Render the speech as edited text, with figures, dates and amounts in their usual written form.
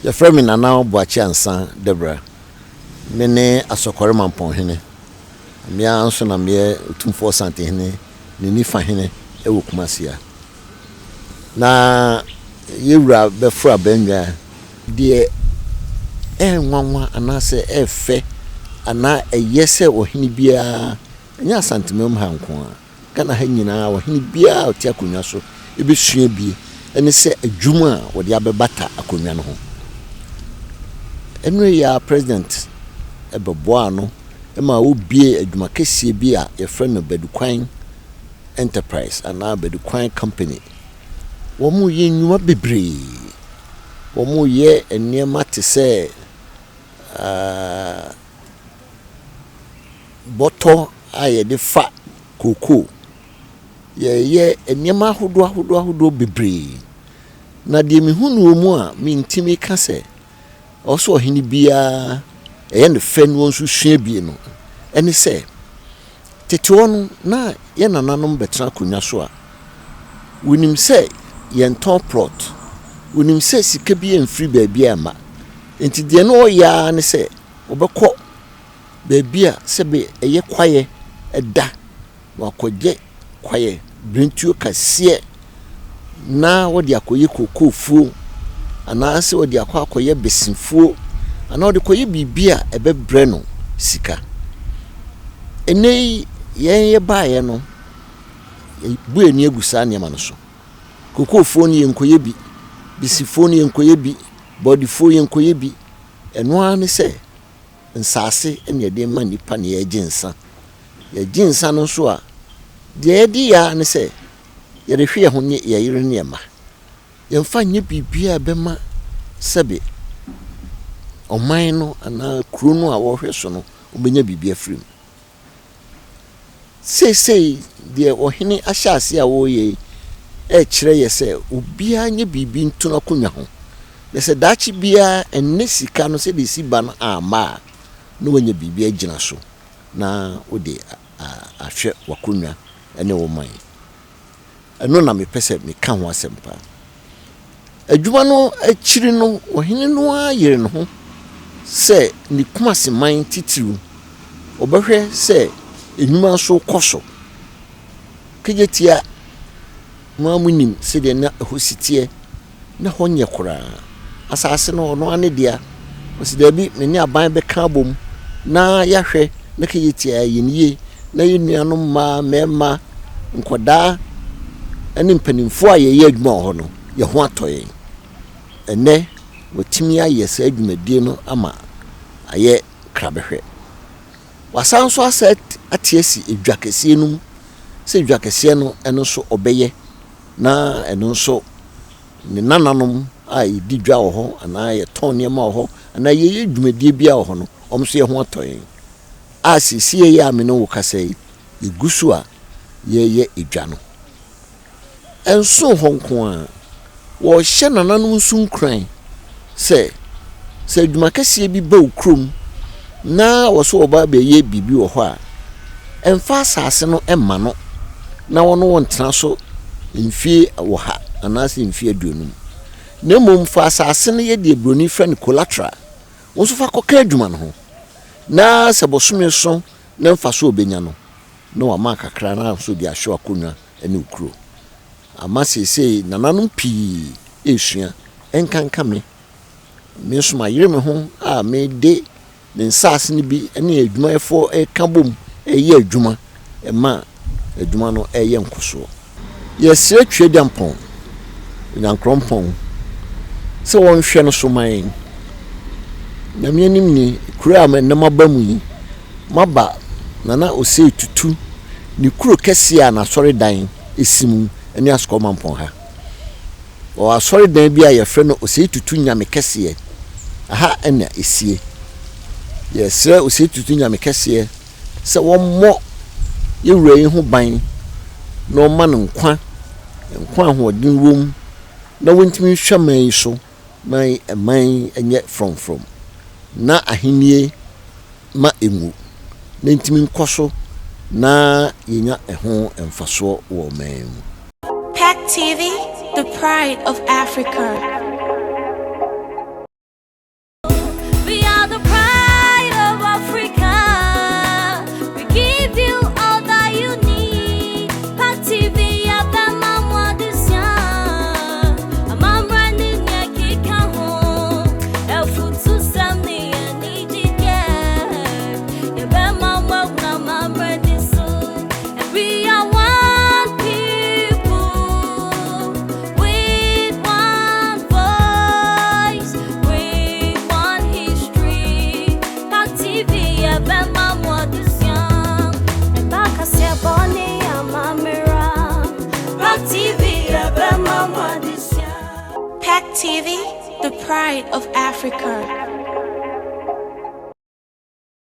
Yɛfrɛ me Nana Boakye Ansah Deborah. Me ne Asɔkɔre Mampɔnhene. Me ara nso na meyɛ Otumfoɔ Santehene ne Nifa hene wɔ Kumasi ha. Na yɛn wura bɛforo abannwa. Deɛ ɛyɛ nwanwa anaasɛ ɛyɛ fɛ anaa ɛyɛ sɛ ɔhene biara, ɛnyɛ Asanteman ha nko ara, Ghana ha nyinaa ɔhene biara a ɔte akonnwa so bɛsua bi ne sɛ adwuma a wɔde abɛbata akonnwa no ho. Ɛno yi ara President bɛboaa no ma wobiee adwuma kɛseɛ bi a yɛfrɛ no Badukwan Enterprise anaa Badukwan Company. Wɔyɛ nnwuma bebree. Wɔyɛ nneɛma te sɛ bɔtɔ a yɛde fa kookoo. Yɛyɛ nneɛma ahodoɔ ahodoɔ ahodoɔ bebree. Na deɛ mehu no wɔ mu a mentumi ka sɛ ɛwɔ sɛ ɔhene biara ɛyɛ no fɛ na ɔnso sua bi no ɛne sɛ, tete hɔ no na yɛn nananom bɛtena akonnwa so a, wɔnim sɛ yɛntɔn plot, wɔnim sɛ sika bi mfiri baabi a mma. Nti deɛ na ɔyɛ ara ne sɛ wɔbɛkɔ baabi a sɛbe ɛyɛ kwaeɛ da na wakɔgye kwaeɛ birentuo kɛseɛ na wɔde akɔyɛ kookoofuo anaasɛ wɔde akɔ akɔyɛ besifuo anaa wɔde kɔyɛ biribi a ɛbɛbrɛ no sika. Ɛnnɛ yi yɛn yɛbaeɛ no, yɛbu yɛn ani agu saa nneɛma no so. Kookoofuo no yɛnkɔyɛ bi, besifuo no yɛnkɔyɛ bi, bɔdefuo yɛnkɔyɛ bi. Ɛno ara ne sɛ nsaase na yɛde ma nnipa na yɛregye nsa. Yɛgye nsa no nso a, deɛ yɛde yɛ ara ne sɛ yɛde hwɛ yɛn ho ne yɛn yere ne yɛn mma. Yɛmfa nyɛ biribiara a ɛbɛma sɛbe ɔman no anaa kuro no a wɔrehwɛ so no wɔbɛnya biribi afiri mu. Seesei deɛ ɔhene ahyɛ aseɛ a wɔreyɛ yi rekyerɛ yɛ sɛ obiara nyɛ biribi nto n'akonnwa ho, na sɛ daakye biara ɛnnɛ sika no sɛdeɛ ɛsi ba no amma a, na wanya biribi agyina so na wode ahwɛ w'akonnwa ne wo man. Ɛno na mepɛ sɛ meka ho asɛm paa. Adwuma no akyiri no, ɔhene no ara yere ne ho sɛ ne Kumasi man titiriw, ɔbɛhwɛ sɛ nnwuma nso kɔ so. Kejetia, mo ara munim sɛdeɛ na ɛhɔ si teɛ. Na hɔ nyɛ koraa. Asase no, ɔno ara ne dea. Ɔsi daabi, me ne aban bɛka abom na yɛahwɛ na Kejetia ayɛ no yie na yɛn nuanom mmaa, mmarima, nkwadaa ne mpanimfoɔ a yɛyɛ adwuma wɔ hɔ no, yɛn ho atɔ yɛn. Ɛnnɛ, wɔatumi ayɛ saa dwumadie no ama ayɛ krabɛhwɛ. Wasan nso asa ate asi dwa kɛseɛ no mu sɛ dwa kɛseɛ no, ɛno nso ɔbɛyɛ na ɛno nso ne nananom a yɛdi dwa wɔ hɔ anaa yɛtɔn nneɛma wɔ hɔ anaa yɛyɛ dwumadie biara wɔ hɔ no, wɔn nso yɛn ho atɔ yɛn. A seesei yi a me ne wo kasa yi, yɛgu so a yɛreyɛ edwa no. Ɛnso hɔ nko ara, wɔrehyɛ nananom nso nkuran sɛ, sɛ adwuma kɛseɛ bi ba wo kurom na wɔ so wɔba abɛyɛ biribi wɔ hɔ a, ɛmfa asase no mma no na wɔne wo ntena so mfie ɔha anaasɛ mfie aduonum. Na mmom fa asase no yɛ deɛ buroni frɛ no collateral. Wo nso fa kɔka adwuma no ho na sɛ bosome so na mfasoɔ a ɔbɛnya no, na wama kakra na nso de ahyɛ w'akonnwa ne wo kuro. Ama seesei nananom pii resua, ɛnkanka me. Me nso mayere me ho a mede me nsaase no bi ne adwumayɛfoɔ reka bom reyɛ adwuma ma adwuma no reyɛ nkɔsoɔ. Yɛsrɛ Tweaduampɔn, Onyankorɔmpɔn, sɛ wɔnhwɛ no so ma yɛn. Nyame anim ni, kuro a ɛnnɛ maba mu yi, maba Nana Osei Tutu ne kuro kɛseɛ a n'asɔredan si mu ne Asukɔ Mampɔn ha. Wɔwɔ asɔredan bi a yɛfrɛ no Osei Tutu Nyame Kɛseɛ. Aha na ɛsie. Yɛsrɛ Osei Tutu Nyame Kɛseɛ sɛ wɔmmɔ yɛn wura yi ho ban na ɔmma no nkwa, nkwa a ahoɔden wom na wɔntumi nhwɛ man yi so ma man yi nyɛ frɔmfrɔm na ahennie ma ɛnwu na ɛntumi nkɔ so na yɛnya ɛho mfasoɔ wɔ ɔman yi mu. Pack TV, the pride of Africa. TV, the pride of Africa.